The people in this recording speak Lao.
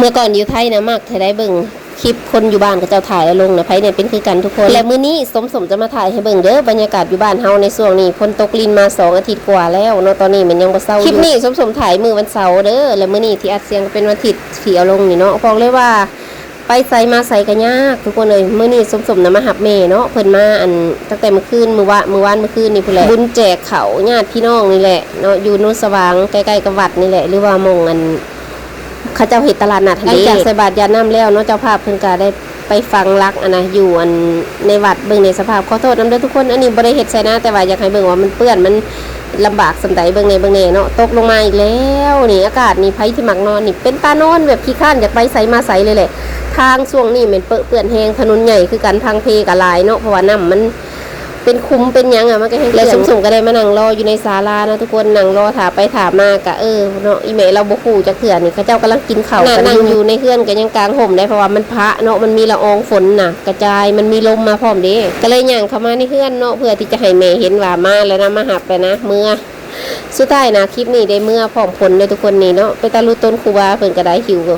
ແຕ່ກ່ອນຢູ່ໄທນະ ມັກແທ້ໄດ໋ເບິ່ງຄລິບຄົນຢູ່ບ້ານເຂົາເຈົ້າຖ່າຍເອົາລົງນະ ໃຜແດ່ເປັນຄືກັນທຸກຄົນ. ແລະມື້ນີ້ສົມໆຈະມາຖ່າຍໃຫ້ເບິ່ງເດີ ບັນຍາກາດຢູ່ບ້ານເຮົາໃນຊ່ວງນີ້. ຝົນຕົກລິນມາສອງອາທິດກວ່າແລ້ວເນາະ ຕອນນີ້ມັນຍັງບໍ່ເຊົາຢູ່. ຄລິບນີ້ສົມໆຖ່າຍມື້ວັນເສົາເດີ ແລະມື້ນີ້ທີ່ອັດສຽງກໍເປັນວັນທິດທີ່ເອົາລົງນີ້ເນາະ. ບອກເລີຍວ່າ ໄປໃສມາໃສກໍຍາກທຸກຄົນເອີຍ. ມື້ນີ້ສົມໆນະມາຮັບແມ່ເນາະ ເພິ່ນມາອັນ ຕັ້ງແຕ່ມື້ຄືນ ມື້ວະ ມື້ວານ ມື້ຄືນນີ້ພຸ້ນແຫຼະ. ບຸນແຈກເຂົ້າຍາດພີ່ນ້ອງນີ້ແຫຼະເນາະ ຢູ່ໂນນສະຫວ່າງ ໃກ້ໆກັບວັດນີ້ແຫຼະ ຫຼືວ່າໝ່ອງອັນ ເຂົາເຈົ້າເຮັດຕະຫຼາດນັດຫັ້ນເດ້. ຫຼັງຈາກໃສ່ບາດຢາດນ້ຳແລ້ວເນາະ ເຈົ້າພາບເພິ່ນກໍໄດ້ໄປຝັງຫຼັກອັນນະ ຢູ່ອັນ ໃນວັດ. ເບິ່ງໃນສະພາບ ຂໍໂທດນຳເດີທຸກຄົນ ອັນນີ້ບໍ່ໄດ້ເຮັດໃສ່ນາ ແຕ່ວ່າຢາກໃຫ້ເບິ່ງວ່າມັນເປື້ອນ ມັນລຳບາກສ່ຳໃດ. ເບິ່ງແດ່ ເບິ່ງແດ່ເນາະ ຕົກລົງມາອີກແລ້ວນີ້. ອາກາດນີ້ ໃຜທີ່ມັກນອນນີ້ ເປັນຕານອນແບບຂີ້ຄ້ານ ຢາກໄປໃສມາໃສເລີຍແຫຼະ. ທາງຊ່ວງນີ້ແມ່ນເປິເປື້ອນແຮງ ຖະໜົນໃຫຍ່ຄືກັນ ທາງເພກໍຫຼາຍເນາະ ເພາະວ່ານ້ຳມັນ ເປັນຂຸມເປັນຫຍັງອະ ມັນກໍແຮງເປື້ອນ. ແລະສົມໆກໍໄດ້ມານັ່ງລໍຢູ່ໃນສາລາເນາະທຸກຄົນ ນັ່ງລໍຖ້າໄປຖ້າມາກະ ເອີເນາະ ອີແມ່ລາວບໍ່ຮູ້ຈັກເທື່ອນີ້ ເຂົາເຈົ້າກຳລັງກິນເຂົ້າກັນຢູ່. ໃນເຮືອນກໍຍັງກາງຮົ່ມໄດ໋ ເພາະວ່າມັນພະເນາະ ມັນມີລະອອງຝົນນະກະຈາຍ ມັນມີລົມມາພ້ອມເດ້. ກໍເລີຍຍ່າງເຂົ້າມາໃນເຮືອນເນາະ ເພື່ອທີ່ຈະໃຫ້ແມ່ເຫັນວ່າມາແລ້ວນະ ມາຮັບແລ້ວນະ ເມືອ. ສຸດທ້າຍນະ ຄລິບນີ້ໄດ້ເມືອພ້ອມຜົນເດີທຸກຄົນນີ້ເນາະ. ເປັນຕາລຸຕົນຄູບາເພິ່ນກໍໄດ້ຫິວ